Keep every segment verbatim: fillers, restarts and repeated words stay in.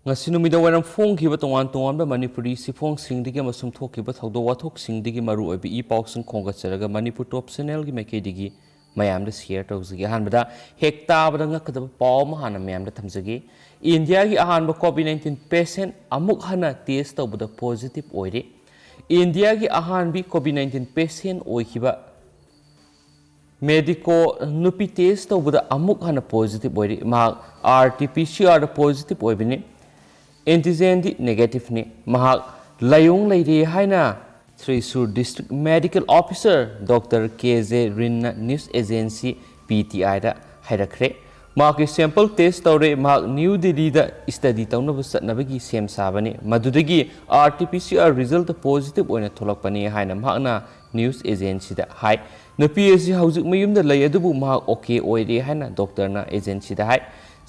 ꯉꯁꯤ ꯅꯨꯃꯤꯗꯥꯡ ꯋꯥꯏꯔꯝ ꯐꯣꯡꯈꯤꯕ ꯇꯣꯉꯥꯟ ꯇꯣꯉꯥꯟꯕ ꯃꯅꯤꯄꯨꯔꯤ ꯁꯤꯐꯣꯡꯁꯤꯡꯗꯒꯤ ꯑꯃꯁꯨꯡ ꯊꯣꯛꯈꯤꯕ ꯊꯧꯗꯣꯛ ꯋꯥꯊꯣꯛꯁꯤꯡꯗꯒꯤ ꯃꯔꯨꯑꯣꯏꯕ ꯏ ꯄꯥꯎꯁꯤꯡ ꯈꯣꯝꯒꯠꯆꯔꯒ ꯃꯅꯤꯄꯨꯔ ꯇꯣꯞ ꯆꯦꯅꯦꯜꯒꯤ ꯃꯥꯏꯀꯩꯗꯒꯤ ꯃꯌꯥꯝꯗ ꯁꯤꯌꯔ ꯇꯧꯖꯒꯦ꯫ ꯑꯍꯥꯟꯕꯗ ꯍꯦꯛ ꯇꯥꯕꯗ ꯉꯛꯀꯗꯕ ꯄꯥꯎ ꯑꯃ ꯍꯥꯟꯅ ꯃꯌꯥꯝꯗ ꯊꯝꯖꯒꯦ꯫ ꯏꯟꯗꯤꯌꯥꯒꯤ ꯑꯍꯥꯟꯕ ꯀꯣꯚꯤꯗ ꯅꯥꯏꯟꯇꯤꯟ ꯄꯦꯁꯦꯟ ꯑꯃꯨꯛ ꯍꯟꯅ ꯇꯦꯁ ꯇꯧꯕꯗ ꯄꯣꯖꯤꯇꯤꯚ ꯑꯣꯏꯔꯦ꯫ ꯏꯟꯗꯤꯌꯥꯒꯤ ꯑꯍꯥꯟꯕꯤ ꯀꯣꯚꯤꯗ ꯅꯥꯏꯟꯇꯤꯟ ꯄꯦꯁꯦꯟ ꯑꯣꯏꯈꯤꯕ ꯃꯦꯗꯤꯀꯣ ꯅꯨꯄꯤ ꯇꯦꯁ ꯇꯧꯕꯗ ꯑꯃꯨꯛ ꯍꯟꯅ ꯄꯣꯖꯤꯇꯤꯚ ꯑꯣꯏꯔꯤ꯫ ꯃꯍꯥꯛ ꯑꯥꯔ ꯇꯤ ꯄꯤ ꯁꯤ ꯑꯥꯔꯗ ꯄꯣꯖꯤꯇꯤꯚ ꯑꯣꯏꯕꯅꯤ꯫ ꯑꯦꯟꯇꯤꯖꯦꯟꯗꯤ ꯅꯦꯒꯦꯇꯤꯚꯅꯤ꯫ ꯃꯍꯥꯛ ꯂꯥꯏꯑꯣꯡ ꯂꯩꯔꯦ ꯍꯥꯏꯅ Thrissur district medical officer doctor K J ꯔꯤꯟꯅ ꯅ꯭ꯌꯨꯁ ꯑꯦꯖꯦꯟꯁꯤ ꯄꯤ ꯇꯤ ꯑꯥꯏꯗ ꯍꯥꯏꯔꯛꯈ꯭ꯔꯦ꯫ ꯃꯍꯥꯛꯀꯤ ꯁꯦꯝꯄꯜ ꯇꯦꯁ ꯇꯧꯔꯦ꯫ ꯃꯍꯥꯛ ꯅ꯭ꯌꯨ ꯗꯤꯜꯂꯤꯗ ꯁ꯭ꯇꯗꯤ ꯇꯧꯅꯕ ꯆꯠꯅꯕꯒꯤ ꯁꯦꯝ ꯁꯥꯕꯅꯤ꯫ ꯃꯗꯨꯗꯒꯤ R T P C R result positive ꯑꯣꯏꯅ ꯊꯣꯛꯂꯛꯄꯅꯤ ꯍꯥꯏꯅ ꯃꯍꯥꯛꯅ ꯅ꯭ꯌꯨꯁ ꯑꯦꯖꯦꯟꯁꯤꯗ ꯍꯥꯏ꯫ ꯅꯨꯄꯤ ꯑꯁꯤ ꯍꯧꯖꯤꯛ ꯃꯌꯨꯝꯗ ꯂꯩ, ꯑꯗꯨꯕꯨ ꯃꯍꯥꯛ ꯑꯣꯀꯦ ꯑꯣꯏꯔꯦ ꯍꯥꯏꯅ ꯗꯣꯛꯇꯔꯅ ꯑꯦꯖꯦꯟꯁꯤꯗ ꯍꯥꯏ꯫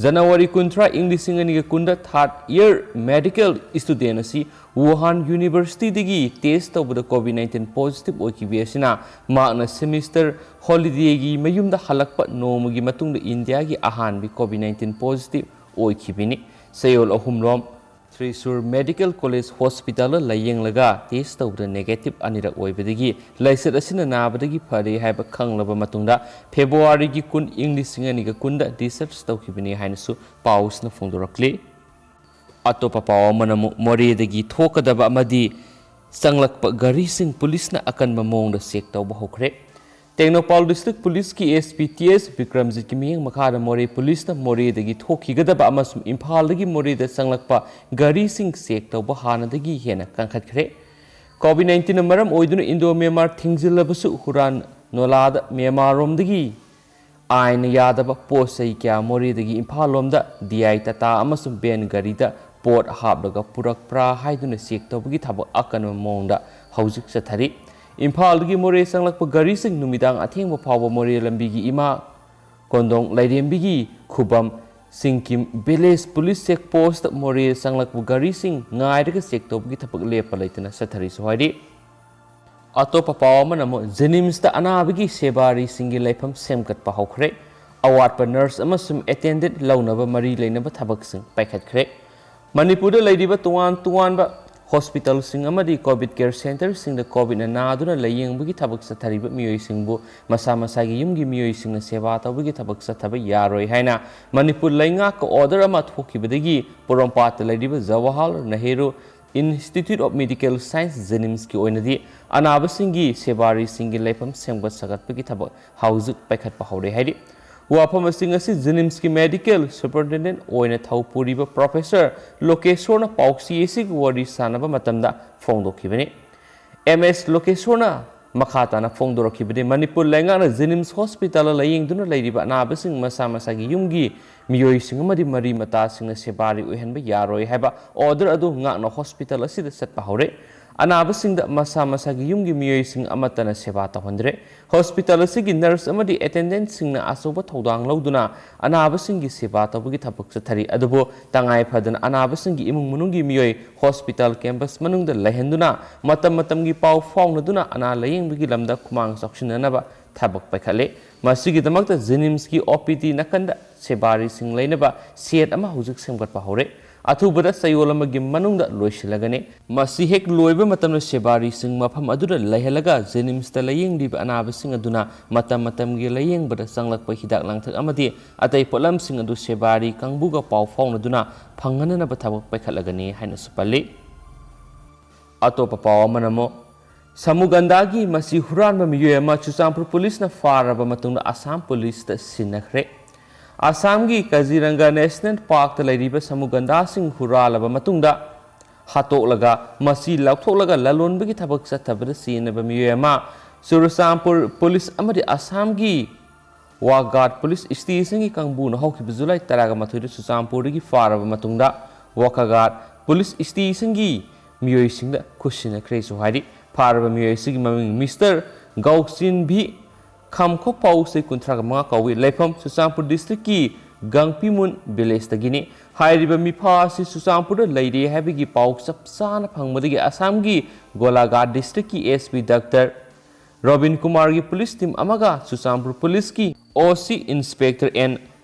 ꯖꯅꯋꯥꯔꯤ ꯀꯨꯟꯊ꯭ꯔꯥ, ꯏꯪ ꯂꯤꯁꯤꯡ ꯑꯅꯤꯒ ꯀꯨꯟꯗ ꯊꯥꯔꯗ ꯏꯌꯔ ꯃꯦꯗꯤꯀꯦꯜ ꯁ꯭ꯇꯨꯗꯦꯟ ꯑꯁꯤ ꯋꯨꯍꯥꯟ ꯌꯨꯅꯤꯚꯔꯁꯤꯇꯤꯗꯒꯤ ꯇꯦꯁ ꯇꯧꯕꯗ ꯀꯣꯚꯤꯗ ꯅꯥꯏꯟꯇꯤꯟ ꯄꯣꯖꯤꯇꯤꯚ ꯑꯣꯏꯈꯤꯕ ꯑꯁꯤꯅ ꯃꯍꯥꯛꯅ ꯁꯦꯃꯤꯁꯇꯔ ꯍꯣꯂꯤꯗꯦꯒꯤ ꯃꯌꯨꯝꯗ ꯍꯜꯂꯛꯄ ꯅꯣꯡꯃꯒꯤ ꯃꯇꯨꯡꯗ ꯏꯟꯗꯤꯌꯥꯒꯤ ꯑꯍꯥꯟꯕ ꯀꯣꯚꯤꯗ ꯅꯥꯏꯟꯇꯤꯟ ꯄꯣꯖꯤꯇꯤꯚ ꯑꯣꯏꯈꯤꯕꯅꯤ꯫ ꯆꯌꯣꯜ ꯑꯍꯨꯝꯔꯣꯝ ꯊ꯭ꯔꯤꯁꯨꯔ ꯃꯦꯗꯤꯀꯦꯜ ꯀꯣꯂꯦꯖ ꯍꯣꯁꯄꯤꯇꯥꯜꯗ ꯂꯥꯌꯦꯡꯂꯒ ꯇꯦꯁ ꯇꯧꯕꯗ ꯅꯦꯒꯦꯇꯤꯚ ꯑꯅꯤꯔꯛ ꯑꯣꯏꯕꯗꯒꯤ ꯂꯥꯏꯆꯠ ꯑꯁꯤꯅ ꯅꯥꯕꯗꯒꯤ ꯐꯔꯦ ꯍꯥꯏꯕ ꯈꯪꯂꯕ ꯃꯇꯨꯡꯗ ꯐꯦꯕ꯭ꯔꯨꯋꯥꯔꯤꯒꯤ ꯀꯨꯟ, ꯏꯪ ꯂꯤꯁꯤꯡ ꯑꯅꯤꯒ ꯀꯨꯟꯗ ꯗꯤꯁꯆꯥꯔꯖ ꯇꯧꯈꯤꯕꯅꯤ ꯍꯥꯏꯅꯁꯨ ꯄꯥꯎꯁꯤꯅ ꯐꯣꯡꯗꯣꯔꯛꯂꯤ꯫ ꯑꯇꯣꯞꯄ ꯄꯥꯎ ꯑꯃꯅ ꯑꯃꯨꯛ ꯃꯣꯔꯦꯗꯒꯤ ꯊꯣꯛꯀꯗꯕ ꯑꯃꯗꯤ ꯆꯪꯂꯛꯄ ꯒꯥꯔꯤꯁꯤꯡ ꯄꯨꯂꯤꯁꯅ ꯑꯀꯟꯕ ꯃꯑꯣꯡꯗ ꯆꯦꯛ ꯇꯧꯕ ꯍꯧꯈ꯭ꯔꯦ꯫ ꯇꯦꯡꯅꯧꯄꯥꯜ ꯗꯤꯁꯇ꯭ꯔꯤꯛ ꯄꯨꯂꯤꯁꯀꯤ ꯑꯦꯁ ꯄꯤ ꯇꯤ ꯑꯦꯁ ꯕꯤꯀ꯭ꯔꯝꯖꯤꯠꯀꯤ ꯃꯤꯠꯌꯦꯡ ꯃꯈꯥꯗ ꯃꯣꯔꯦ ꯄꯨꯂꯤꯁꯅ ꯃꯣꯔꯦꯗꯒꯤ ꯊꯣꯛꯈꯤꯒꯗꯕ ꯑꯃꯁꯨꯡ ꯏꯝꯐꯥꯜꯗꯒꯤ ꯃꯣꯔꯦꯗ ꯆꯪꯂꯛꯄ ꯒꯥꯔꯤꯁꯤꯡ ꯆꯦꯛ ꯇꯧꯕ ꯍꯥꯟꯅꯗꯒꯤ ꯍꯦꯟꯅ ꯀꯟꯈꯠꯈ꯭ꯔꯦ꯫ ꯀꯣꯚꯤꯗ ꯅꯥꯏꯟꯇꯤꯟꯅ ꯃꯔꯝ ꯑꯣꯏꯗꯨꯅ ꯏꯟꯗꯣ ꯃ꯭ꯌꯥꯟꯃꯥꯔ ꯊꯤꯡꯖꯤꯜꯂꯕꯁꯨ ꯍꯨꯔꯥꯟ ꯅꯣꯂꯥꯗ ꯃ꯭ꯌꯥꯟꯃꯥꯔꯔꯣꯝꯗꯒꯤ ꯑꯥꯏꯟꯅ ꯌꯥꯗꯕ ꯄꯣꯠ ꯆꯩ ꯀꯌꯥ ꯃꯣꯔꯦꯗꯒꯤ ꯏꯝꯐꯥꯜ ꯂꯣꯝꯗ ꯗꯤ ꯑꯥꯏ ꯇꯥꯇꯥ ꯑꯃꯁꯨꯡ ꯚꯦꯟ ꯒꯥꯔꯤꯗ ꯄꯣꯠ ꯍꯥꯞꯂꯒ ꯄꯨꯔꯛꯄ꯭ꯔꯥ ꯍꯥꯏꯗꯨꯅ ꯆꯦꯛ ꯇꯧꯕꯒꯤ ꯊꯕꯛ ꯑꯀꯟꯕ ꯃꯑꯣꯡꯗ ꯍꯧꯖꯤꯛ ꯆꯠꯊꯔꯤ꯫ ꯏꯝꯐꯥꯜꯗꯒꯤ ꯃꯣꯔꯦ ꯆꯪꯂꯛꯄ ꯒꯥꯔꯤꯁꯤꯡ ꯅꯨꯃꯤꯗꯥꯡ ꯑꯊꯦꯡꯕ ꯐꯥꯎꯕ ꯃꯣꯔꯦ ꯂꯝꯕꯤꯒꯤ ꯏꯃꯥ ꯀꯣꯟꯗꯣꯡ ꯂꯥꯏꯔꯦꯝꯕꯤꯒꯤ ꯈꯨꯕꯝ ꯁꯤꯡꯀꯤꯝ ꯚꯤꯂꯦꯖ ꯄꯨꯂꯤꯁ ꯆꯦꯛ ꯄꯣꯁꯇ ꯃꯣꯔꯦ ꯆꯪꯂꯛꯄ ꯒꯥꯔꯤꯁꯤꯡ ꯉꯥꯏꯔꯒ ꯆꯦꯛ ꯇꯧꯕꯒꯤ ꯊꯕꯛ ꯂꯦꯞꯄ ꯂꯩꯇꯅ ꯆꯠꯊꯔꯤꯁꯨ ꯍꯥꯏꯔꯤ꯫ ꯑꯇꯣꯞꯄ ꯄꯥꯎ ꯑꯃꯅ ꯑꯃꯨꯛ ꯖꯦꯅꯤꯝꯁꯇ ꯑꯅꯥꯕꯒꯤ ꯁꯦꯕꯥꯔꯤꯁꯤꯡꯒꯤ ꯂꯩꯐꯝ ꯁꯦꯝꯒꯠꯄ ꯍꯧꯈ꯭ꯔꯦ꯫ ꯑꯋꯥꯠꯄ ꯅꯔꯁ ꯑꯃꯁꯨꯡ ꯑꯦꯇꯦꯟꯗꯦꯟꯠ ꯂꯧꯅꯕ ꯃꯔꯤ ꯂꯩꯅꯕ ꯊꯕꯛꯁꯤꯡ ꯄꯥꯏꯈꯠꯈ꯭ꯔꯦ꯫ ꯃꯅꯤꯄꯨꯔꯗ ꯂꯩꯔꯤꯕ ꯇꯣꯉꯥꯟ ꯇꯣꯉꯥꯟꯕ ꯍꯣꯁꯄꯤꯇꯥꯜꯁꯤꯡ ꯑꯃꯗꯤ ꯀꯣꯚꯤꯗ ꯀꯦꯌꯔ ꯁꯦꯟꯇꯔꯁꯤꯡꯗ ꯀꯣꯚꯤꯗꯅ ꯅꯥꯗꯨꯅ ꯂꯥꯌꯦꯡꯕꯒꯤ ꯊꯕꯛ ꯆꯠꯊꯔꯤꯕ ꯃꯤꯑꯣꯏꯁꯤꯡꯕꯨ ꯃꯁꯥ ꯃꯁꯥꯒꯤ ꯌꯨꯝꯒꯤ ꯃꯤꯑꯣꯏꯁꯤꯡꯅ ꯁꯦꯕꯥ ꯇꯧꯕꯒꯤ ꯊꯕꯛ ꯆꯠꯊꯕ ꯌꯥꯔꯣꯏ ꯍꯥꯏꯅ ꯃꯅꯤꯄꯨꯔ ꯂꯩꯉꯥꯛꯀ ꯑꯣꯔꯗꯔ ꯑꯃ ꯊꯣꯛꯈꯤꯕꯗꯒꯤ ꯄꯣꯔꯣꯝꯄꯥꯠꯇ ꯂꯩꯔꯤꯕ Jawahar Nehru institute of medical science, ꯖꯦꯅꯤꯝꯁꯀꯤ ꯑꯣꯏꯅꯗꯤ ꯑꯅꯥꯕꯁꯤꯡꯒꯤ ꯁꯦꯕꯥꯔꯤꯁꯤꯡꯒꯤ ꯂꯩꯐꯝ ꯁꯦꯝꯒꯠ ꯁꯥꯒꯠꯄꯒꯤ ꯊꯕꯛ ꯍꯧꯖꯤꯛ ꯄꯥꯏꯈꯠꯄ ꯍꯧꯔꯦ ꯍꯥꯏꯔꯤ꯫ ꯋꯥꯐꯝꯁꯤꯡ ꯑꯁꯤ ꯖꯦꯅꯤꯝꯁꯀꯤ ꯃꯦꯗꯤꯀꯦꯜ ꯁꯨꯄꯔꯤꯟꯇꯦꯟꯗꯦꯟꯠ ꯑꯣꯏꯅ ꯊꯧ ꯄꯨꯔꯤꯕ ꯄ꯭ꯔꯣꯐꯦꯁꯔ ꯂꯣꯀꯦꯁꯣꯔꯅ ꯄꯥꯎꯆꯦ ꯑꯁꯤꯒꯤ ꯋꯥꯔꯤ ꯁꯥꯅꯕ ꯃꯇꯝꯗ ꯐꯣꯡꯗꯣꯛꯈꯤꯕꯅꯤ꯫ ꯑꯦꯝ ꯑꯦꯁ ꯂꯣꯀꯦꯁꯣꯔꯅ ꯃꯈꯥ ꯇꯥꯅ ꯐꯣꯡꯗꯣꯔꯛꯈꯤꯕꯗꯤ, ꯃꯅꯤꯄꯨꯔ ꯂꯩꯉꯥꯛꯅ ꯖꯦꯅꯤꯝꯁ ꯍꯣꯁꯄꯤꯇꯥꯜꯗ ꯂꯥꯌꯦꯡꯗꯨꯅ ꯂꯩꯔꯤꯕ ꯑꯅꯥꯕꯁꯤꯡ ꯃꯁꯥ ꯃꯁꯥꯒꯤ ꯌꯨꯝꯒꯤ ꯃꯤꯑꯣꯏꯁꯤꯡ ꯑꯃꯗꯤ ꯃꯔꯤ ꯃꯇꯥꯁꯤꯡꯅ ꯁꯦꯕꯥꯔꯤ ꯑꯣꯏꯍꯟꯕ ꯌꯥꯔꯣꯏ ꯍꯥꯏꯕ ꯑꯣꯔꯗꯔ ꯑꯗꯨ ꯉꯥꯛꯅ ꯍꯣꯁꯄꯤꯇꯥꯜ ꯑꯁꯤꯗ ꯆꯠꯄ ꯍꯧꯔꯦ꯫ ꯑꯅꯥꯕꯁꯤꯡꯗ ꯃꯁꯥ ꯃꯁꯥꯒꯤ ꯌꯨꯝꯒꯤ ꯃꯤꯑꯣꯏꯁꯤꯡ ꯑꯃꯠꯇꯅ ꯁꯦꯕꯥ ꯇꯧꯍꯟꯗ꯭ꯔꯦ꯫ ꯍꯣꯁꯄꯤꯇꯥꯜ ꯑꯁꯤꯒꯤ ꯅꯔꯁ ꯑꯃꯗꯤ ꯑꯦꯇꯦꯟꯗꯦꯟꯠꯁꯤꯡꯅ ꯑꯆꯧꯕ ꯊꯧꯗꯥꯡ ꯂꯧꯗꯨꯅ ꯑꯅꯥꯕꯁꯤꯡꯒꯤ ꯁꯦꯕꯥ ꯇꯧꯕꯒꯤ ꯊꯕꯛ ꯆꯠꯊꯔꯤ꯫ ꯑꯗꯨꯕꯨ ꯇꯉꯥꯏ ꯐꯗꯅ ꯑꯅꯥꯕꯁꯤꯡꯒꯤ ꯏꯃꯨꯡ ꯃꯅꯨꯡꯒꯤ ꯃꯤꯑꯣꯏ ꯍꯣꯁꯄꯤꯇꯥꯜ ꯀꯦꯝꯄꯁ ꯃꯅꯨꯡꯗ ꯂꯩꯍꯟꯗꯨꯅ ꯃꯇꯝ ꯃꯇꯝꯒꯤ ꯄꯥꯎ ꯐꯥꯎꯅꯗꯨꯅ ꯑꯅꯥ ꯂꯥꯌꯦꯡꯕꯒꯤ ꯂꯝꯗ ꯈꯨꯃꯥꯡ ꯆꯥꯎꯁꯤꯟꯅꯅꯕ ꯊꯕꯛ ꯄꯥꯏꯈꯠꯂꯤ꯫ ꯃꯁꯤꯒꯤꯗꯃꯛꯇ ꯖꯦꯅꯤꯝꯁꯀꯤ ꯑꯣ ꯄꯤ ꯗꯤ ꯅꯥꯀꯟꯗ ꯁꯦꯕꯥꯔꯤꯁꯤꯡ ꯂꯩꯅꯕ ꯁꯦꯗ ꯑꯃ ꯍꯧꯖꯤꯛ ꯁꯦꯝꯒꯠꯄ ꯍꯧꯔꯦ꯫ ꯑꯊꯨꯕꯗ ꯆꯌꯣꯜ ꯑꯃꯒꯤ ꯃꯅꯨꯡꯗ ꯂꯣꯏꯁꯤꯜꯂꯒꯅꯤ꯫ ꯃꯁꯤ ꯍꯦꯛ ꯂꯣꯏꯕ ꯃꯇꯝꯗ ꯁꯦꯕꯥꯔꯤꯁꯤꯡ ꯃꯐꯝ ꯑꯗꯨꯗ ꯂꯩꯍꯜꯂꯒ ꯖꯦꯅꯤꯝꯁꯇ ꯂꯥꯌꯦꯡꯂꯤꯕ ꯑꯅꯥꯕꯁꯤꯡ ꯑꯗꯨꯅ ꯃꯇꯝ ꯃꯇꯝꯒꯤ ꯂꯥꯌꯦꯡꯕꯗ ꯆꯪꯂꯛꯄ ꯍꯤꯗꯥꯛ ꯂꯥꯡꯊꯛ ꯑꯃꯗꯤ ꯑꯇꯩ ꯄꯣꯠꯂꯝꯁꯤꯡ ꯑꯗꯨ ꯁꯦꯕꯥꯔꯤ ꯀꯥꯡꯕꯨꯒ ꯄꯥꯎ ꯐꯥꯎꯅꯗꯨꯅ ꯐꯪꯍꯟꯅꯅꯕ ꯊꯕꯛ ꯄꯥꯏꯈꯠꯂꯒꯅꯤ ꯍꯥꯏꯅꯁꯨ ꯄꯜꯂꯤ꯫ ꯑꯇꯣꯞꯄ ꯄꯥꯎ ꯑꯃꯅ ꯑꯃꯨꯛ ꯁꯃꯨꯒꯟꯗꯥꯒꯤ ꯃꯁꯤ ꯍꯨꯔꯥꯟꯕ ꯃꯤꯑꯣꯏ ꯑꯃ ꯆꯨꯔꯆꯥꯟꯄꯨꯔ ꯄꯨꯂꯤꯁꯅ ꯐꯥꯔꯕ ꯃꯇꯨꯡꯗ ꯑꯁꯥꯝ ꯄꯨꯂꯤꯁꯇ ꯁꯤꯟꯅꯈ꯭ꯔꯦ꯫ ꯑꯁꯥꯝꯒꯤ ꯀꯖꯤꯔꯪꯒ ꯅꯦꯁꯅꯦꯜ ꯄꯥꯔꯛꯇ ꯂꯩꯔꯤꯕ ꯁꯃꯨꯒꯟꯗꯥꯁꯤꯡ ꯍꯨꯔꯥꯜꯂꯕ ꯃꯇꯨꯡꯗ ꯍꯥꯠꯇꯣꯛꯂꯒ ꯃꯁꯤ ꯂꯧꯊꯣꯛꯂꯒ ꯂꯂꯣꯟꯕꯒꯤ ꯊꯕꯛ ꯆꯠꯊꯕꯗ ꯁꯤꯖꯤꯟꯅꯕ ꯃꯤꯑꯣꯏ ꯑꯃ ꯆꯨꯔꯆꯥꯟꯄꯨꯔ ꯄꯨꯂꯤꯁ ꯑꯃꯗꯤ ꯑꯁꯥꯝꯒꯤ ꯋꯥꯒꯥꯠ ꯄꯨꯂꯤꯁ ꯁ꯭ꯇꯦꯁꯟꯒꯤ ꯀꯥꯡꯕꯨꯅ ꯍꯧꯈꯤꯕ ꯖꯨꯂꯥꯏ ꯇꯔꯥꯒ ꯃꯥꯊꯣꯏꯗ ꯆꯨꯔꯆꯥꯟꯄꯨꯔꯗꯒꯤ ꯐꯥꯔꯕ ꯃꯇꯨꯡꯗ ꯋꯥꯈꯥꯒꯥꯠ ꯄꯨꯂꯤꯁ ꯁ꯭ꯇꯦꯁꯟꯒꯤ ꯃꯤꯑꯣꯏꯁꯤꯡꯗ ꯈꯨꯠꯁꯤꯟꯅꯈ꯭ꯔꯦꯁꯨ ꯍꯥꯏꯔꯤ꯫ ꯐꯥꯔꯕ ꯃꯤꯑꯣꯏ ꯑꯁꯤꯒꯤ ꯃꯃꯤꯡ ꯃꯤꯁꯇꯔ ꯒꯧꯆꯤꯟꯚꯤ ꯈꯝꯈꯣꯄꯥꯎ, ꯆꯍꯤ ꯀꯨꯟꯊ꯭ꯔꯥꯒ ꯃꯉꯥ ꯀꯧꯏ꯫ ꯂꯩꯐꯝ ꯆꯨꯔꯆꯥꯟꯄꯨꯔ ꯗꯤꯁꯇ꯭ꯔꯤꯛꯀꯤ ꯒꯪꯄꯤꯃꯨꯟ ꯚꯤꯂꯦꯖꯇꯒꯤꯅꯤ꯫ ꯍꯥꯏꯔꯤꯕ ꯃꯤꯐꯥ ꯑꯁꯤ ꯆꯨꯔꯆꯥꯟꯄꯨꯔꯗ ꯂꯩꯔꯦ ꯍꯥꯏꯕꯒꯤ ꯄꯥꯎ ꯆꯞ ꯆꯥꯅ ꯐꯪꯕꯗꯒꯤ ꯑꯁꯥꯝꯒꯤ ꯒꯣꯂꯥꯘꯥꯠ ꯗꯤꯁꯇ꯭ꯔꯤꯛꯀꯤ ꯑꯦꯁ ꯄꯤ ꯗꯥꯛꯇꯔ ꯔꯣꯕꯤꯟ ꯀꯨꯃꯥꯔꯒꯤ ꯄꯨꯂꯤꯁ ꯇꯤꯝ ꯑꯃꯒ ꯆꯨꯔꯆꯥꯟꯄꯨꯔ ꯄꯨꯂꯤꯁꯀꯤ ꯑꯣ ꯁꯤ ꯏꯟꯁꯄꯦꯛꯇꯔ ꯑꯦꯟ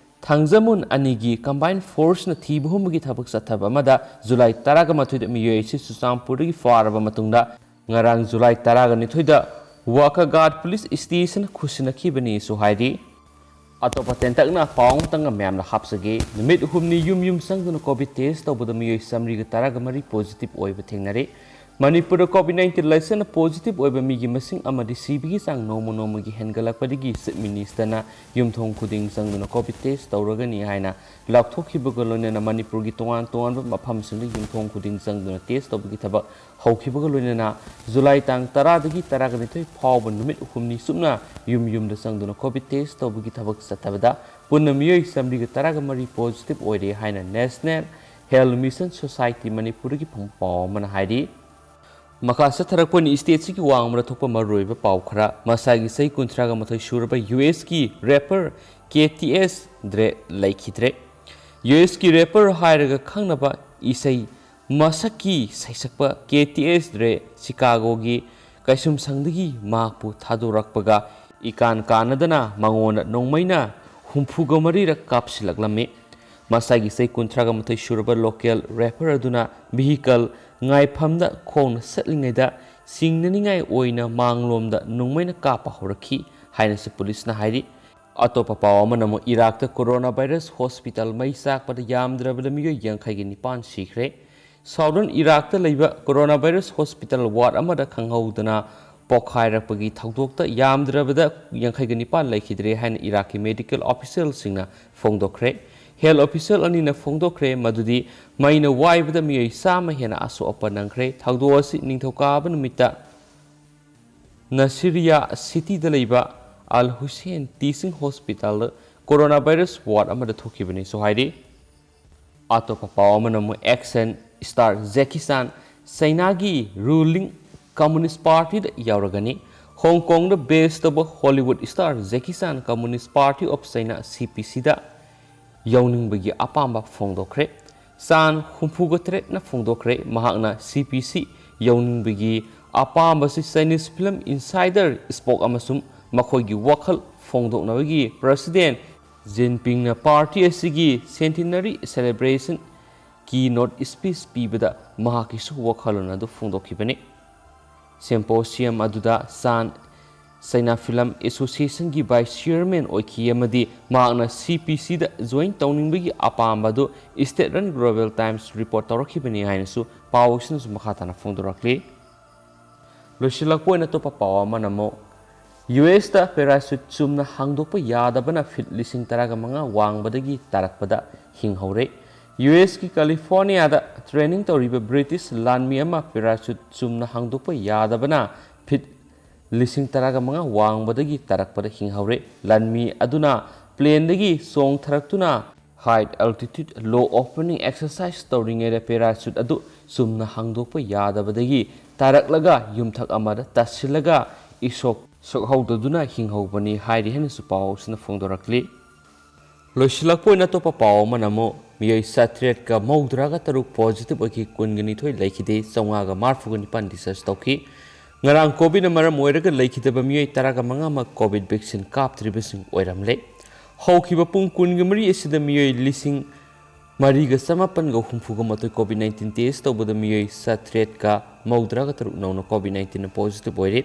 ꯊꯥꯡꯖꯃꯨꯟ ꯑꯅꯤꯒꯤ combined forceꯅ ꯊꯤꯕ ꯍꯨꯝꯕꯒꯤ ꯊꯕꯛ ꯆꯠꯊꯕ ꯑꯃꯗ ꯖꯨꯂꯥꯏ ꯇꯔꯥꯒ ꯃꯥꯊꯣꯏꯗ ꯃꯤꯑꯣꯏ ꯑꯁꯤ ꯆꯨꯔꯆꯥꯟꯄꯨꯔꯗꯒꯤ ꯐꯥꯔꯕ ꯃꯇꯨꯡꯗ ꯉꯔꯥꯡ ꯖꯨꯂꯥꯏ ꯇꯔꯥꯒ ꯅꯤꯊꯣꯏꯗ ꯋꯥꯀꯥꯒꯥꯠ ꯄꯨꯂꯤꯁ ꯁ꯭ꯇꯦꯁꯟ ꯈꯨꯠꯁꯤꯟꯅꯈꯤꯕꯅꯤꯁꯨ ꯍꯥꯏꯔꯤ꯫ ꯑꯇꯣꯞꯄ ꯇꯦꯟꯇꯛꯅ ꯄꯥꯎ ꯑꯃꯇꯪꯒ ꯃꯌꯥꯝꯅ ꯍꯥꯞꯆꯒꯦ꯫ ꯅꯨꯃꯤꯠ ꯍꯨꯝꯅꯤ ꯌꯨꯝ ꯌꯨꯝ ꯆꯪꯗꯨꯅ ꯀꯣꯚꯤꯗ ꯇꯦꯁ ꯇꯧꯕꯗ ꯃꯤꯑꯣꯏ ꯆꯥꯃꯔꯤꯒ ꯇꯔꯥꯒ ꯃꯔꯤ ꯄꯣꯖꯤꯇꯤꯚ ꯑꯣꯏꯕ ꯊꯦꯡꯅꯔꯦ꯫ ꯃꯅꯤꯄꯨꯔꯗ ꯀꯣꯚꯤꯗ ꯅꯥꯏꯟꯇꯤꯟ ꯂꯥꯏꯆꯠꯅ ꯄꯣꯖꯤꯇꯤꯚ ꯑꯣꯏꯕ ꯃꯤꯒꯤ ꯃꯁꯤꯡ ꯑꯃꯗꯤ ꯁꯤꯕꯒꯤ ꯆꯥꯡ ꯅꯣꯡꯃ ꯅꯣꯡꯃꯒꯤ ꯍꯦꯟꯒꯠꯂꯛꯄꯗꯒꯤ ꯆꯤꯐ ꯃꯤꯅꯤꯁꯇꯔꯅ ꯌꯨꯝꯊꯣꯡ ꯈꯨꯗꯤꯡ ꯆꯪꯗꯨꯅ ꯀꯣꯚꯤꯗ ꯇꯦꯁ ꯇꯧꯔꯒꯅꯤ ꯍꯥꯏꯅ ꯂꯥꯎꯊꯣꯛꯈꯤꯕꯒ ꯂꯣꯏꯅꯅ ꯃꯅꯤꯄꯨꯔꯒꯤ ꯇꯣꯉꯥꯟ ꯇꯣꯉꯥꯟꯕ ꯃꯐꯝꯁꯤꯡꯗ ꯌꯨꯝꯊꯣꯡ ꯈꯨꯗꯤꯡ ꯆꯪꯗꯨꯅ ꯇꯦꯁ ꯇꯧꯕꯒꯤ ꯊꯕꯛ ꯍꯧꯈꯤꯕꯒ ꯂꯣꯏꯅꯅ ꯖꯨꯂꯥꯏ ꯇꯥꯡ ꯇꯔꯥꯗꯒꯤ ꯇꯔꯥꯒ ꯅꯤꯊꯣꯏ ꯐꯥꯎꯕ ꯅꯨꯃꯤꯠ ꯍꯨꯝꯅꯤ ꯆꯨꯞꯅ ꯌꯨꯝ ꯌꯨꯝꯗ ꯆꯪꯗꯨꯅ ꯀꯣꯚꯤꯗ ꯇꯦꯁ ꯇꯧꯕꯒꯤ ꯊꯕꯛ ꯆꯠꯊꯕꯗ ꯄꯨꯟꯅ ꯃꯤꯑꯣꯏ ꯆꯥꯃꯔꯤꯒ ꯇꯔꯥꯒ ꯃꯔꯤ ꯄꯣꯖꯤꯇꯤꯚ ꯑꯣꯏꯔꯦ ꯍꯥꯏꯅ National Health Mission Society ꯃꯅꯤꯄꯨꯔꯗꯒꯤ ꯐꯪꯕ ꯄꯥꯎ ꯑꯃꯅ ꯍꯥꯏꯔꯤ꯫ ꯃꯈꯥ ꯆꯠꯊꯔꯛꯄ ꯑꯣꯏꯅ ꯁ꯭ꯇꯦꯠꯁꯤꯒꯤ ꯋꯥꯡꯃꯗ ꯊꯣꯛꯄ ꯃꯔꯨꯑꯣꯏꯕ ꯄꯥꯎ ꯈꯔ꯫ ꯃꯁꯥꯒꯤ ꯆꯍꯤ ꯀꯨꯟꯊ꯭ꯔꯥꯒ ꯃꯥꯊꯣꯏ ꯁꯨꯔꯕ ꯌꯨ ꯑꯦꯁꯀꯤ ꯔꯦꯄꯔ ꯀꯦ ꯇꯤ ꯑꯦꯁ ꯗ꯭ꯔꯦ ꯂꯩꯈꯤꯗ꯭ꯔꯦ꯫ ꯌꯨ ꯑꯦꯁꯀꯤ ꯔꯦꯄꯔ ꯍꯥꯏꯔꯒ ꯈꯪꯅꯕ ꯏꯁꯩ ꯃꯁꯛꯀꯤ ꯁꯩꯁꯛꯄ ꯀꯦ ꯇꯤ ꯑꯦꯁ ꯗ꯭ꯔꯦ ꯁꯤꯀꯥꯒꯣꯒꯤ ꯀꯩꯁꯨꯝꯁꯪꯗꯒꯤ ꯃꯍꯥꯛꯄꯨ ꯊꯥꯗꯣꯔꯛꯄꯒ ꯏꯀꯥꯟ ꯀꯥꯟꯅꯗꯅ ꯃꯉꯣꯟꯗ ꯅꯣꯡꯃꯩꯅ ꯍꯨꯝꯐꯨꯒ ꯃꯔꯤꯔꯛ ꯀꯥꯞꯁꯤꯜꯂꯛꯂꯝꯃꯤ꯫ ꯃꯁꯥꯒꯤ ꯆꯍꯤ ꯀꯨꯟꯊ꯭ꯔꯥꯒ ꯃꯥꯊꯣꯏ ꯁꯨꯔꯕ ꯂꯣꯀꯦꯜ ꯔꯦꯄꯔ ꯑꯗꯨꯅ ꯚꯤꯍꯤꯀꯜ ꯉꯥꯏꯐꯝꯗ ꯈꯣꯡꯅ ꯆꯠꯂꯤꯉꯩꯗ ꯆꯤꯡꯅꯅꯤꯡꯉꯥꯏ ꯑꯣꯏꯅ ꯃꯥꯡꯂꯣꯝꯗ ꯅꯣꯡꯃꯩꯅ ꯀꯥꯞꯄ ꯍꯧꯔꯛꯈꯤ ꯍꯥꯏꯅꯁꯨ ꯄꯨꯂꯤꯁꯅ ꯍꯥꯏꯔꯤ꯫ ꯑꯇꯣꯞꯄ ꯄꯥꯎ ꯑꯃꯅ ꯑꯃꯨꯛ ꯏꯔꯥꯛꯇ ꯀꯣꯔꯣꯅꯥ ꯚꯥꯏꯔꯁ ꯍꯣꯁꯄꯤꯇꯥꯜ ꯃꯩ ꯆꯥꯛꯄꯗ ꯌꯥꯝꯗ꯭ꯔꯕꯗ ꯃꯤꯑꯣꯏ ꯌꯥꯡꯈꯩꯒ ꯅꯤꯄꯥꯟ ꯁꯤꯈ꯭ꯔꯦ꯫ ꯁꯥꯎꯗꯔꯟ ꯏꯔꯥꯛꯇ ꯂꯩꯕ ꯀꯣꯔꯣꯅꯥ ꯚꯥꯏꯔꯁ ꯍꯣꯁꯄꯤꯇꯥꯜ ꯋꯥꯔꯗ ꯑꯃꯗ ꯈꯪꯍꯧꯗꯅ ꯄꯣꯈꯥꯏꯔꯛꯄꯒꯤ ꯊꯧꯗꯣꯛꯇ ꯌꯥꯝꯗ꯭ꯔꯕꯗ ꯌꯥꯡꯈꯩꯒ ꯅꯤꯄꯥꯟ ꯂꯩꯈꯤꯗ꯭ꯔꯦ ꯍꯥꯏꯅ ꯏꯔꯥꯛꯀꯤ ꯃꯦꯗꯤꯀꯦꯜ ꯑꯣꯐꯤꯁꯤꯌꯦꯜꯁꯤꯡꯅ ꯐꯣꯡꯗꯣꯛꯈ꯭ꯔꯦ꯫ ꯍꯦꯜꯊ ꯑꯣꯐꯤꯁꯤꯌꯦꯜ ꯑꯅꯤꯅ ꯐꯣꯡꯗꯣꯛꯈ꯭ꯔꯦ ꯃꯗꯨꯗꯤ ꯃꯩꯅ ꯋꯥꯏꯕꯗ ꯃꯤꯑꯣꯏ ꯆꯥꯝꯃ ꯍꯦꯟꯅ ꯑꯁꯣꯛ ꯑꯄꯟ ꯅꯪꯈ꯭ꯔꯦ꯫ ꯊꯧꯗꯣꯛ ꯑꯁꯤ ꯅꯤꯡꯊꯧꯀꯥꯕ ꯅꯨꯃꯤꯠꯇ ꯅꯁꯤꯔꯤꯌꯥ ꯁꯤꯇꯤꯗ ꯂꯩꯕ ꯑꯜ ꯍꯨꯁꯦꯟ ꯇꯤꯆꯤꯡ ꯍꯣꯁꯄꯤꯇꯥꯜꯗ ꯀꯣꯔꯣꯅꯥ ꯚꯥꯏꯔꯁ ꯋꯥꯔꯗ ꯑꯃꯗ ꯊꯣꯛꯈꯤꯕꯅꯤꯁꯨ ꯍꯥꯏꯔꯤ꯫ ꯑꯇꯣꯞꯄ ꯄꯥꯎ ꯑꯃꯅ ꯑꯃꯨꯛ action star Jackie Chan ꯆꯩꯅꯥꯒꯤ ruling communist partyꯗ ꯌꯥꯎꯔꯒꯅꯤ꯫ ꯍꯣꯡ ꯀꯣꯡꯗ base ꯇꯧꯕ Hollywood star Jackie Chan Communist Party of China, C P Cꯗ ꯌꯥꯎꯅꯤꯡꯕꯒꯤ ꯑꯄꯥꯝꯕ ꯐꯣꯡꯗꯣꯛꯈ꯭ꯔꯦ꯫ ꯆꯥꯟ ꯍꯨꯝꯐꯨꯒ ꯇꯔꯦꯠꯅ ꯐꯣꯡꯗꯣꯛꯈ꯭ꯔꯦ, ꯃꯍꯥꯛꯅ C P C ꯌꯥꯎꯅꯤꯡꯕꯒꯤ ꯑꯄꯥꯝꯕꯁꯤ Chinese film insider spoke ꯑꯃꯁꯨꯡ ꯃꯈꯣꯏꯒꯤ ꯋꯥꯈꯜ ꯐꯣꯡꯗꯣꯛꯅꯕꯒꯤ president ꯖꯤꯟꯄꯤꯡꯅ ꯄꯥꯔꯇꯤ ꯑꯁꯤꯒꯤ centenary celebration keynote speech ꯄꯤꯕꯗ ꯃꯍꯥꯛꯀꯤꯁꯨ ꯋꯥꯈꯜꯂꯣꯟ ꯑꯗꯨ ꯐꯣꯡꯗꯣꯛꯈꯤꯕꯅꯤ꯫ Symposium ꯑꯗꯨꯗ ꯆꯥꯟ ꯆꯩꯅꯥ ꯐꯤꯂꯝ ꯑꯦꯁꯣꯁꯤꯌꯦꯁꯟꯒꯤ vice chairman ꯑꯣꯏꯈꯤ ꯑꯃꯗꯤ ꯃꯍꯥꯛꯅ C P C ꯗ join ꯇꯧꯅꯤꯡꯕꯒꯤ ꯑꯄꯥꯝꯕ ꯑꯗꯨ State Run Global Times report ꯇꯧꯔꯛꯈꯤꯕꯅꯤ ꯍꯥꯏꯅꯁꯨ ꯄꯥꯎ ꯑꯁꯤꯅꯁꯨ ꯃꯈꯥ ꯇꯥꯅ ꯐꯣꯡꯗꯣꯔꯛꯂꯤ꯫ ꯂꯣꯏꯁꯤꯜꯂꯛꯄ ꯑꯣꯏꯅ ꯑꯇꯣꯞꯄ ꯄꯥꯎ ꯑꯃꯅ ꯑꯃꯨꯛ, U S ꯇ parachute ꯆꯨꯝꯅ ꯍꯥꯡꯗꯣꯛꯄ ꯌꯥꯗꯕꯅ feet ꯂꯤꯁꯤꯡ ꯇꯔꯥꯒ ꯃꯉꯥ ꯋꯥꯡꯕꯗꯒꯤ ꯇꯥꯔꯛꯄꯗ ꯍꯤꯡꯍꯧꯔꯦ꯫ U S ꯀꯤ ꯀꯦꯂꯤꯐꯣꯔꯅꯤꯌꯥꯗ training ꯇꯧꯔꯤꯕ British ꯂꯥꯟꯃꯤ ꯑꯃ parachute ꯆꯨꯝꯅ ꯍꯥꯡꯗꯣꯛꯄ ꯌꯥꯗꯕꯅ feet ꯂꯤꯁꯤꯡ ꯇꯔꯥꯒ ꯃꯉꯥ ꯋꯥꯡꯕꯗꯒꯤ ꯇꯥꯔꯛꯄꯗ ꯍꯤꯡꯍꯧꯔꯦ꯫ ꯂꯥꯟꯃꯤ ꯑꯗꯨꯅ planeꯗꯒꯤ ꯆꯣꯡꯊꯔꯛꯇꯨꯅ high altitude low opening exercise ꯇꯧꯔꯤꯉꯩꯗ parachute ꯑꯗꯨ ꯆꯨꯝꯅ ꯍꯥꯡꯗꯣꯛꯄ ꯌꯥꯗꯕꯗꯒꯤ ꯇꯥꯔꯛꯂꯒ ꯌꯨꯝꯊꯛ ꯑꯃꯗ ꯇꯥꯁꯤꯜꯂꯒ ꯏꯁꯣꯛ ꯁꯣꯛꯍꯧꯗꯗꯨꯅ ꯍꯤꯡꯍꯧꯕꯅꯤ ꯍꯥꯏꯔꯤ ꯍꯥꯏꯅꯁꯨ ꯄꯥꯎꯁꯤꯅ ꯐꯣꯡꯗꯣꯔꯛꯂꯤ꯫ ꯂꯣꯏꯁꯤꯜꯂꯛꯄ ꯑꯣꯏꯅ ꯑꯇꯣꯞꯄ ꯄꯥꯎ ꯑꯃꯅ ꯑꯃꯨꯛ, ꯃꯤꯑꯣꯏ ꯆꯥꯇ꯭ꯔꯦꯠꯀ ꯃꯧꯗ꯭ꯔꯥꯒ ꯇꯔꯨꯛ positive ꯑꯣꯏꯈꯤ, ꯀꯨꯟꯒ ꯅꯤꯊꯣꯏ ꯂꯩꯈꯤꯗꯦ, ꯆꯥꯝꯃꯉꯥꯒ ꯃꯔꯤꯐꯨꯒ ꯅꯤꯄꯥꯟ discharge ꯇꯧꯈꯤ꯫ ꯉꯔꯥꯡ COVIDꯅ ꯃꯔꯝ ꯑꯣꯏꯔꯒ ꯂꯩꯈꯤꯗꯕ ꯃꯤꯑꯣꯏ ꯇꯔꯥꯒ ꯃꯉꯥꯃꯛ COVID vaccine ꯀꯥꯞꯇ꯭ꯔꯤꯕꯁꯤꯡ ꯑꯣꯏꯔꯝꯂꯦ꯫ ꯍꯧꯈꯤꯕ ꯄꯨꯡ ꯀꯨꯟꯒ ꯃꯔꯤ ꯑꯁꯤꯗ ꯃꯤꯑꯣꯏ ꯂꯤꯁꯤꯡ ꯃꯔꯤꯒ ꯆꯃꯥꯄꯟꯒ ꯍꯨꯝꯐꯨꯒ ꯃꯥꯊꯣꯏ COVID nineteen test ꯇꯧꯕꯗ ꯃꯤꯑꯣꯏ ꯆꯥꯇ꯭ꯔꯦꯠꯀ ꯃꯧꯗ꯭ꯔꯥꯒ ꯇꯔꯨꯛ ꯅꯧꯅ COVID nineteenꯅ positive ꯑꯣꯏꯔꯦ꯫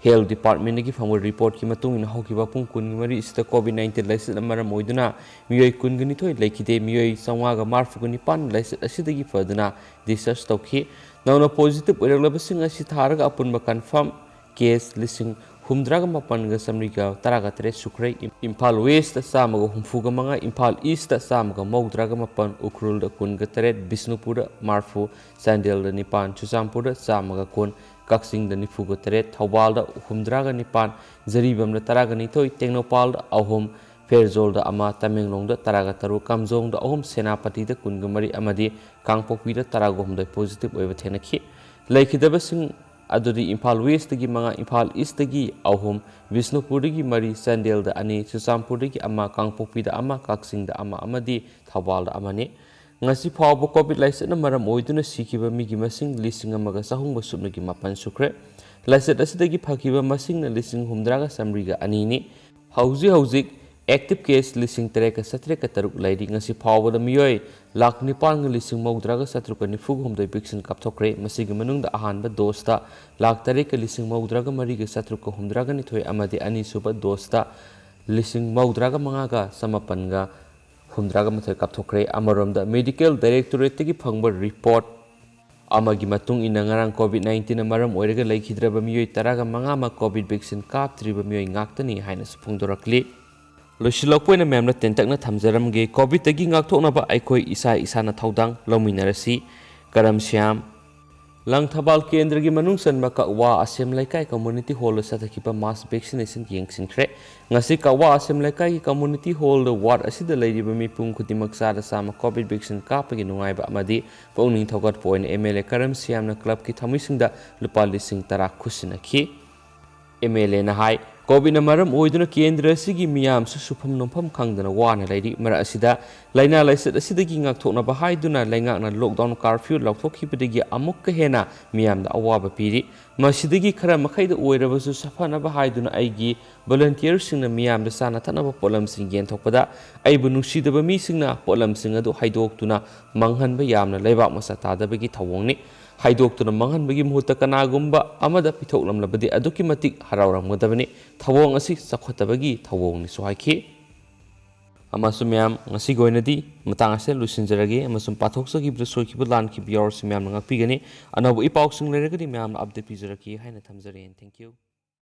Health Departmentꯗꯒꯤ ꯐꯪꯕ reportꯀꯤ ꯃꯇꯨꯡ ꯏꯟꯅ ꯍꯧꯈꯤꯕ ꯄꯨꯡ ꯀꯨꯟꯒ ꯃꯔꯤ ꯑꯁꯤꯗ COVID nineteen ꯂꯥꯏꯆꯠꯅ ꯃꯔꯝ ꯑꯣꯏꯗꯨꯅ ꯃꯤꯑꯣꯏ ꯀꯨꯟꯒ ꯅꯤꯊꯣꯏ ꯂꯩꯈꯤꯗꯦ꯫ ꯃꯤꯑꯣꯏ ꯆꯥꯝꯃꯉꯥꯒ ꯃꯔꯤꯐꯨꯒ ꯅꯤꯄꯥꯟ ꯂꯥꯏꯆꯠ ꯑꯁꯤꯗꯒꯤ ꯐꯗꯨꯅ discharge ꯇꯧꯈꯤ꯫ ꯅꯧꯅ positive ꯑꯣꯏꯔꯛꯂꯕꯁꯤꯡ ꯑꯁꯤ ꯊꯥꯔꯒ ꯑꯄꯨꯟꯕ confirm case ꯂꯤꯁꯤꯡ ꯍꯨꯝꯗ꯭ꯔꯥꯒ ꯃꯥꯄꯟꯒ ꯆꯥꯃꯔꯤꯒ ꯇꯔꯥꯒ ꯇꯔꯦꯠ ꯁꯨꯈ꯭ꯔꯦ꯫ ꯏꯝꯐꯥꯜ Westꯇ ꯆꯥꯝꯃꯒ ꯍꯨꯝꯐꯨꯒ ꯃꯉꯥ, ꯏꯝꯐꯥꯜ Eastꯇ ꯆꯥꯝꯃꯒ ꯃꯧꯗ꯭ꯔꯥꯒ ꯃꯥꯄꯟ, ꯎꯈ꯭ꯔꯨꯜꯗ ꯀꯨꯟꯒ ꯇꯔꯦꯠ, ꯕꯤꯁꯅꯨꯄꯨꯔꯗ ꯃꯔꯤꯐꯨ, ꯆꯥꯟꯗꯦꯜꯗ ꯅꯤꯄꯥꯟ, ꯆꯨꯔꯆꯥꯟꯄꯨꯔꯗ ꯆꯥꯝꯃꯒ ꯀꯨꯟ, ꯀꯛꯆꯤꯡꯗ ꯅꯤꯐꯨꯒ ꯇꯔꯦꯠ, ꯊꯧꯕꯥꯜꯗ ꯍꯨꯝꯗ꯭ꯔꯥꯒ ꯅꯤꯄꯥꯟ, ꯖꯤꯔꯤꯕꯥꯝꯗ ꯇꯔꯥꯒ ꯅꯤꯊꯣꯏ, ꯇꯦꯡꯅꯧꯄꯜꯗ ꯑꯍꯨꯝ, ꯐꯦꯔꯖꯣꯜꯗ ꯑꯃ, ꯇꯃꯦꯡꯂꯣꯡꯗ ꯇꯔꯥꯒ ꯇꯔꯨꯛ, ꯀꯥꯝꯖꯣꯡꯗ ꯑꯍꯨꯝ, ꯁꯦꯅꯥꯄꯇꯤꯗ ꯀꯨꯟꯒ ꯃꯔꯤ ꯑꯃꯗꯤ ꯀꯥꯡꯄꯣꯛꯄꯤꯗ ꯇꯔꯥꯒ ꯍꯨꯝꯗꯣꯏ positive ꯑꯣꯏꯕ ꯊꯦꯡꯅꯈꯤ꯫ ꯂꯩꯈꯤꯗꯕꯁꯤꯡ ꯑꯗꯨꯗꯤ ꯏꯝꯐꯥꯜ Westꯇꯒꯤ ꯃꯉꯥ, ꯏꯝꯐꯥꯜ Eastꯇꯒꯤ ꯑꯍꯨꯝ, ꯕꯤꯁꯅꯨꯄꯨꯔꯗꯒꯤ ꯃꯔꯤ, ꯆꯥꯟꯗꯦꯜꯗ ꯑꯅꯤ, ꯆꯨꯔꯆꯥꯟꯄꯨꯔꯗꯒꯤ ꯑꯃ, ꯀꯥꯡꯄꯣꯛꯄꯤꯗ ꯑꯃ, ꯀꯛꯆꯤꯡꯗ ꯑꯃ ꯑꯃꯗꯤ ꯊꯧꯕꯥꯜꯗ ꯑꯃꯅꯤ꯫ ꯉꯁꯤ ꯐꯥꯎꯕ COVID ꯂꯥꯏꯆꯠꯅ ꯃꯔꯝ ꯑꯣꯏꯗꯨꯅ ꯁꯤꯈꯤꯕ ꯃꯤꯒꯤ ꯃꯁꯤꯡ ꯂꯤꯁꯤꯡ ꯑꯃꯒ ꯆꯍꯨꯝꯒ ꯁꯨꯞꯅꯒꯤ ꯃꯥꯄꯟ ꯁꯨꯈ꯭ꯔꯦ꯫ ꯂꯥꯏꯆꯠ ꯑꯁꯤꯗꯒꯤ ꯐꯈꯤꯕ ꯃꯁꯤꯡꯅ ꯂꯤꯁꯤꯡ ꯍꯨꯝꯗ꯭ꯔꯥꯒ ꯆꯥꯃꯔꯤꯒ ꯑꯅꯤꯅꯤ꯫ ꯍꯧꯖꯤꯛ ꯍꯧꯖꯤꯛ ꯑꯦꯛꯇꯤꯚ ꯀꯦꯁ ꯂꯤꯁꯤꯡ ꯇꯔꯦꯠꯀ ꯆꯥꯇ꯭ꯔꯦꯠꯀ ꯇꯔꯨꯛ ꯂꯩꯔꯤ꯫ ꯉꯁꯤ ꯐꯥꯎꯕꯗ ꯃꯤꯑꯣꯏ ꯂꯥꯈ ꯅꯤꯄꯥꯟꯒ ꯂꯤꯁꯤꯡ ꯃꯧꯗ꯭ꯔꯥꯒ ꯆꯥꯇ꯭ꯔꯨꯛꯀ ꯅꯤꯐꯨꯒ ꯍꯨꯝꯗꯣꯏ ꯚꯦꯛꯁꯤꯟ ꯀꯥꯞꯊꯣꯛꯈ꯭ꯔꯦ꯫ ꯃꯁꯤꯒꯤ ꯃꯅꯨꯡꯗ ꯑꯍꯥꯟꯕ ꯗꯣꯁꯇ ꯂꯥꯈ ꯇꯔꯦꯠꯀ ꯂꯤꯁꯤꯡ ꯃꯧꯗ꯭ꯔꯥꯒ ꯃꯔꯤꯒ ꯆꯥꯇ꯭ꯔꯨꯛꯀ ꯍꯨꯝꯗ꯭ꯔꯥꯒ ꯅꯤꯊꯣꯏ ꯑꯃꯗꯤ ꯑꯅꯤꯁꯨꯕ ꯗꯣꯁꯇ ꯂꯤꯁꯤꯡ ꯃꯧꯗ꯭ꯔꯥꯒ ꯃꯉꯥꯒ ꯆꯃꯥꯄꯟꯒ ꯍꯨꯝꯗ꯭ꯔꯥꯒ ꯃꯥꯊꯣꯏ ꯀꯥꯞꯊꯣꯛꯈ꯭ꯔꯦ꯫ ꯑꯃꯔꯣꯝꯗ, ꯃꯦꯗꯤꯀꯦꯜ ꯗꯥꯏꯔꯦꯛꯇꯣꯔꯦꯠꯇꯒꯤ ꯐꯪꯕ ꯔꯤꯄꯣꯔꯠ ꯑꯃꯒꯤ ꯃꯇꯨꯡ ꯏꯟꯅ, ꯉꯔꯥꯡ ꯀꯣꯚꯤꯗ ꯅꯥꯏꯟꯇꯤꯟꯅ ꯃꯔꯝ ꯑꯣꯏꯔꯒ ꯂꯩꯈꯤꯗ꯭ꯔꯕ ꯃꯤꯑꯣꯏ ꯇꯔꯥꯒ ꯃꯉꯥꯃꯛ ꯀꯣꯚꯤꯗ ꯚꯦꯛꯁꯤꯟ ꯀꯥꯞꯇ꯭ꯔꯤꯕ ꯃꯤꯑꯣꯏ ꯉꯥꯛꯇꯅꯤ ꯍꯥꯏꯅꯁꯨ ꯐꯣꯡꯗꯣꯔꯛꯂꯤ꯫ ꯂꯣꯏꯁꯤꯜꯂꯛꯄ ꯑꯣꯏꯅ ꯃꯌꯥꯝꯅ ꯇꯦꯟꯇꯛꯅ ꯊꯝꯖꯔꯝꯒꯦ꯫ ꯀꯣꯚꯤꯗꯇꯒꯤ ꯉꯥꯛꯊꯣꯛꯅꯕ ꯑꯩꯈꯣꯏ ꯏꯁꯥ ꯏꯁꯥꯅ ꯊꯧꯗꯥꯡ ꯂꯧꯃꯤꯟꯅꯔꯁꯤ꯫ ꯀꯔꯝ ꯁ꯭ꯌꯥꯝ꯫ ꯂꯪꯊꯕꯥꯜ ꯀꯦꯟꯗ꯭ꯔꯒꯤ ꯃꯅꯨꯡ ꯆꯟꯕ ꯀꯛꯋꯥ ꯑꯁꯦꯝ ꯂꯩꯀꯥꯏ ꯀꯝꯃ꯭ꯌꯨꯅꯤꯇꯤ ꯍꯣꯜꯗ ꯆꯠꯊꯈꯤꯕ ꯃꯥꯁ ꯚꯦꯛꯁꯤꯅꯦꯁꯟ ꯌꯦꯡꯁꯤꯟꯈ꯭ꯔꯦ꯫ ꯉꯁꯤ ꯀꯛꯋꯥ ꯑꯁꯦꯝ ꯂꯩꯀꯥꯏꯒꯤ ꯀꯝꯃ꯭ꯌꯨꯅꯤꯇꯤ ꯍꯣꯜꯗ ꯋꯥꯔꯗ ꯑꯁꯤꯗ ꯂꯩꯔꯤꯕ ꯃꯤꯄꯨꯝ ꯈꯨꯗꯤꯡꯃꯛ ꯆꯥꯗ ꯆꯥꯝꯃ ꯀꯣꯚꯤꯗ ꯚꯦꯛꯁꯤꯟ ꯀꯥꯞꯄꯒꯤ ꯅꯨꯡꯉꯥꯏꯕ ꯑꯃꯗꯤ ꯄꯨꯛꯅꯤꯡ ꯊꯧꯒꯠꯄ ꯑꯣꯏꯅ ꯑꯦꯝ ꯑꯦꯜ ꯑꯦ ꯀꯔꯝ ꯁ꯭ꯌꯥꯝꯅ ꯀ꯭ꯂꯕꯀꯤ ꯊꯧꯃꯤꯁꯤꯡꯗ ꯂꯨꯄꯥ ꯂꯤꯁꯤꯡ ꯇꯔꯥ ꯈꯨꯠꯁꯤꯟꯅꯈꯤ꯫ ꯑꯦꯝ ꯑꯦꯜ ꯑꯦꯅ ꯍꯥꯏ, ꯀꯣꯚꯤꯗꯅ ꯃꯔꯝ ꯑꯣꯏꯗꯨꯅ ꯀꯦꯟꯗ꯭ꯔ ꯑꯁꯤꯒꯤ ꯃꯤꯌꯥꯝꯁꯨ ꯁꯨꯐꯝ ꯅꯣꯝꯐꯝ ꯈꯪꯗꯅ ꯋꯥꯅ ꯂꯩꯔꯤ꯫ ꯃꯔꯛ ꯑꯁꯤꯗ ꯂꯥꯏꯅꯥ ꯂꯥꯏꯆꯠ ꯑꯁꯤꯗꯒꯤ ꯉꯥꯛꯊꯣꯛꯅꯕ ꯍꯥꯏꯗꯨꯅ ꯂꯩꯉꯥꯛꯅ ꯂꯣꯛꯗꯥꯎꯟ ꯀꯥꯔꯐ꯭ꯌꯨ ꯂꯥꯎꯊꯣꯛꯈꯤꯕꯗꯒꯤ ꯑꯃꯨꯛꯀ ꯍꯦꯟꯅ ꯃꯤꯌꯥꯝꯗ ꯑꯋꯥꯕ ꯄꯤꯔꯤ꯫ ꯃꯁꯤꯗꯒꯤ ꯈꯔ ꯃꯈꯩꯗ ꯑꯣꯏꯔꯕꯁꯨ ꯁꯥꯐꯅꯕ ꯍꯥꯏꯗꯨꯅ ꯑꯩꯒꯤ ꯚꯣꯂꯨꯟꯇꯤꯌꯔꯁꯤꯡꯅ ꯃꯤꯌꯥꯝꯗ ꯆꯥꯅ ꯊꯛꯅꯕ ꯄꯣꯠꯂꯝꯁꯤꯡ ꯌꯦꯟꯊꯣꯛꯄꯗ ꯑꯩꯕꯨ ꯅꯨꯡꯁꯤꯗꯕ ꯃꯤꯁꯤꯡꯅ ꯄꯣꯠꯂꯝꯁꯤꯡ ꯑꯗꯨ ꯍꯩꯗꯣꯛꯇꯨꯅ ꯃꯥꯡꯍꯟꯕ ꯌꯥꯝꯅ ꯂꯩꯕꯥꯛ ꯃꯆꯥ ꯇꯥꯗꯕꯒꯤ ꯊꯧꯑꯣꯡꯅꯤ꯫ ꯍꯩꯗꯣꯛꯇꯨꯅ ꯃꯥꯡꯍꯟꯕꯒꯤ ꯃꯍꯨꯠꯇ ꯀꯅꯥꯒꯨꯝꯕ ꯑꯃꯗ ꯄꯤꯊꯣꯛꯂꯝꯂꯕꯗꯤ ꯑꯗꯨꯛꯀꯤ ꯃꯇꯤꯛ ꯍꯔꯥꯎꯔꯝꯒꯗꯕꯅꯤ꯫ ꯊꯧꯑꯣꯡ ꯑꯁꯤ ꯆꯥꯎꯈꯠꯇꯕꯒꯤ ꯊꯧꯑꯣꯡꯅꯤꯁꯨ ꯍꯥꯏꯈꯤ꯫ ꯑꯃꯁꯨꯡ ꯃꯌꯥꯝ, ꯉꯁꯤꯒꯤ ꯑꯣꯏꯅꯗꯤ ꯃꯇꯥꯡ ꯑꯁꯤꯗ ꯂꯣꯏꯁꯤꯟꯖꯔꯒꯦ ꯑꯃꯁꯨꯡ ꯄꯥꯊꯣꯛꯆꯈꯤꯕꯗ ꯁꯣꯏꯈꯤꯕ ꯂꯥꯟꯈꯤꯕ ꯌꯥꯎꯔꯁꯨ ꯃꯌꯥꯝꯅ ꯉꯥꯛꯄꯤꯒꯅꯤ꯫ ꯑꯅꯧꯕ ꯏ ꯄꯥꯎꯁꯤꯡ ꯂꯩꯔꯒꯗꯤ ꯃꯌꯥꯝꯅ ꯑꯞꯗꯦꯠ ꯄꯤꯖꯔꯛꯀꯦ ꯍꯥꯏꯅ ꯊꯝꯖꯔꯦ꯫ Thank you꯫